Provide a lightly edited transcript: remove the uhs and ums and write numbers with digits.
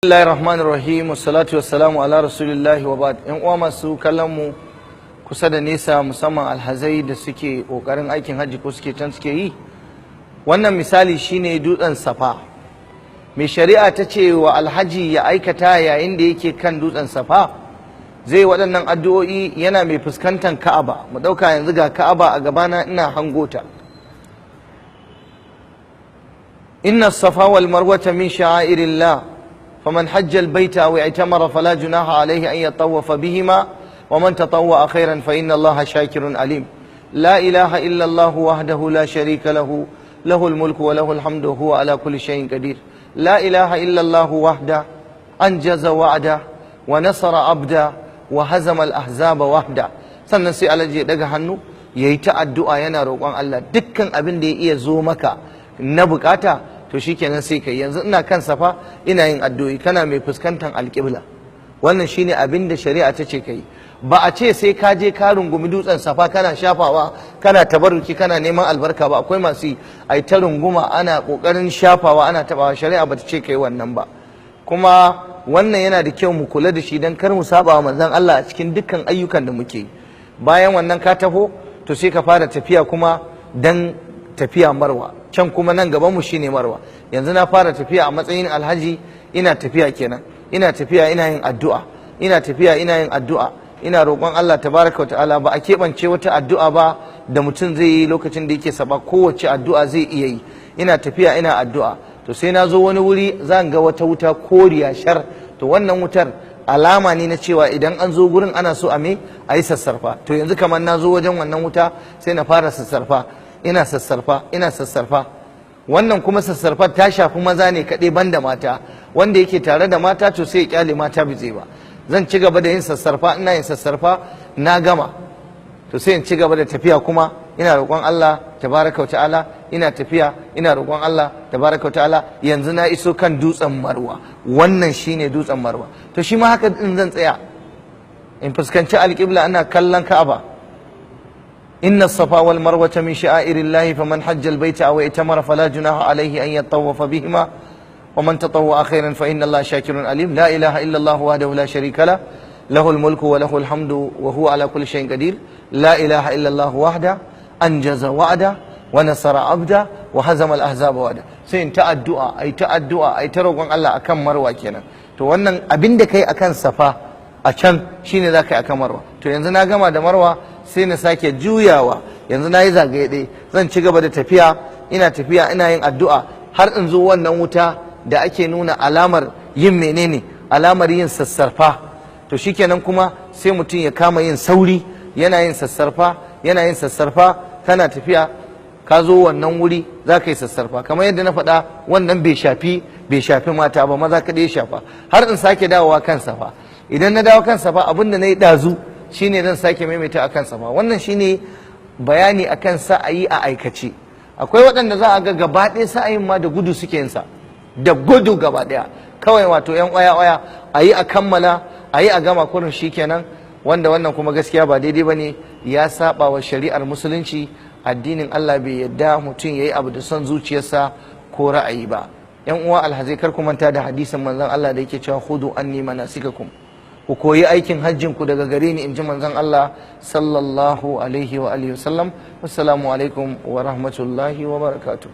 Bismillahir Rahmanir Rahim, wassalatu wassalamu ala rasulillahi wa ba'd. Yan uwa masu kallon mu kusa da nesa, musamman alhazai da suke kokarin aikin hajji ko suke can suke yi. Wannan misali shine dutsen Safa. Mai shari'a ta ce wa alhaji ya aikata yayin da yake kan dutsen Safa? Zai waɗannan addu'o'i yana mai fuskantar Ka'aba. Mu ɗauka yanzu ga Ka'aba a gabana ina hangota. Inna safa wal marwata min sha'airillah فمن حج البيت أو اعتمر فلا جناح عليه أن يطوف بهما ومن تطوع خيرا فإن الله شاكر عليم. لا إله إلا الله وحده لا شريك له، له الملك وله الحمد وهو على كل شيء قدير. لا إله إلا الله وحده أنجز وعده ونصر عبده وهزم الأحزاب وحده. Sannan sai alhaji ya daga hannu yayi ta addu'a yana roƙon Allah dukkan abin da ya iya zo maka na bukata, to shikenan sai kai. Yanzu ina kan Safa ina yin addu'o'i, kana mai fuskantar alƙibla. Wannan shine abin da shari'a ta ce kai. Ba a ce sai ka je ka rungumi dutsen Safa kana shafawa, kana tabarruki, kana neman albarka ba. Akwai masu yi, ai ta runguma ana kokarin shafawa ana tabawa. Shari'a ba ta ce kai wannan ba. Kuma wannan yana da kyau mu kula da shi dan kar mu saba wa manzon Allah a cikin dukkan ayyukan da muke yi. Bayan wannan ka taho, to sai ka fara tafiya kuma dan tafiya Marwa. Can kuma nan gaban mu shine Marwa. Yanzu na fara tafiya a matsayin alhaji, ina tafiya kenan, ina tafiya ina yin addu'a, ina tafiya ina yin addu'a, ina roƙon Allah tabaraka wa ta'ala. Ba a keɓance wata addu'a ba da mutum zai yi lokacin da yake Safa, kowace addu'a zai iya yi. Ina tafiya ina addu'a, to sai na zo wani wuri zan ga wata wuta koriya shar. To wannan wutar alama ne na cewa idan an zo gurin ana so a me a yi sassarfa. To yanzu kamar na zo wajen wannan wuta, sai na fara sassarfa, ina sassarfa, ina sassarfa. Wannan kuma sassarfar ta shafi maza ne kaɗai, banda mata. Wanda yake tare da mata, to sai ya kyale mata, bai ba. Zan ci gaba da yin sassarfa, ina yin sassarfa, na gama, to sai in ci gaba da tafiya kuma ina roƙon Allah tabaraka wa ta'ala. Ina tafiya ina roƙon Allah tabaraka wa ta'ala. Yanzu na iso kan dutsen Marwa. Wannan shine dutsen Marwa. To shi ma haka din zan tsaya in fuskanci alƙibla, ina kallon Ka'aba. إن الصفا والمروة من شعائر الله فمن حج البيت أو ائتمر فلا جناح عليه أن يطوف بهما ومن تطوع خيرا فإن الله شاكر عليم. لا إله إلا الله وحده لا شريك له، له الملك وله الحمد وهو على كل شيء قدير. لا إله إلا الله وحده أنجز وعده ونصر عبده وهزم الأحزاب وحده. Sai in ta addu'a, ai ta addu'a, ai ta roƙon Allah akan Marwa kenan. To wannan abin da kai akan Safa a can shine za ka yi akan Marwa. To yanzu na gama da Marwa, sai na sake juyawa. Yanzu na yi zagaye ɗaya, zan ci gaba da tafiya, ina tafiya ina yin addu'a har in zo wannan wuta da ake nuna alamar yin menene, alamar yin sassarfa. To shikenan kuma sai mutum ya kama yin sauri, yana yin sassarfa, yana yin sassarfa. Kana tafiya ka zo wannan wuri, za ka yi sassarfa. Kamar yadda na faɗa, wannan bai shafi mata ba, maza kaɗai ya shafa. Har in sake dawowa kan Safa. Idan na dawo kan Safa, abin da na yi ɗazu shine zan sake maimaita akan Safa. Wannan shine bayani akan sa'ayi a aikace. Akwai waɗanda za a ga gaba ɗaya sa'ayin ma da gudu suke yin sa, da gudu gaba ɗaya kawai, wato yan ƙwaya ƙwaya, a yi a kammala, a yi a gama kurin shikenan. Wanda wannan kuma gaskiya ba daidai ba ne, ya saba wa shari'ar Musulunci. Addinin Allah bai yadda mutum ya yi abu da son zuciyarsa ko ra'ayi ba. Yan uwa alhazai, kar ku manta da hadisin manzon Allah da yake cewa خذوا عني مناسككم, ku koyi aikin hajjin ku daga gare ni, in ji manzon Allah sallallahu alaihi wa alihi wasallam. Wassalamu alaikum wa rahmatullahi wa barakatuh.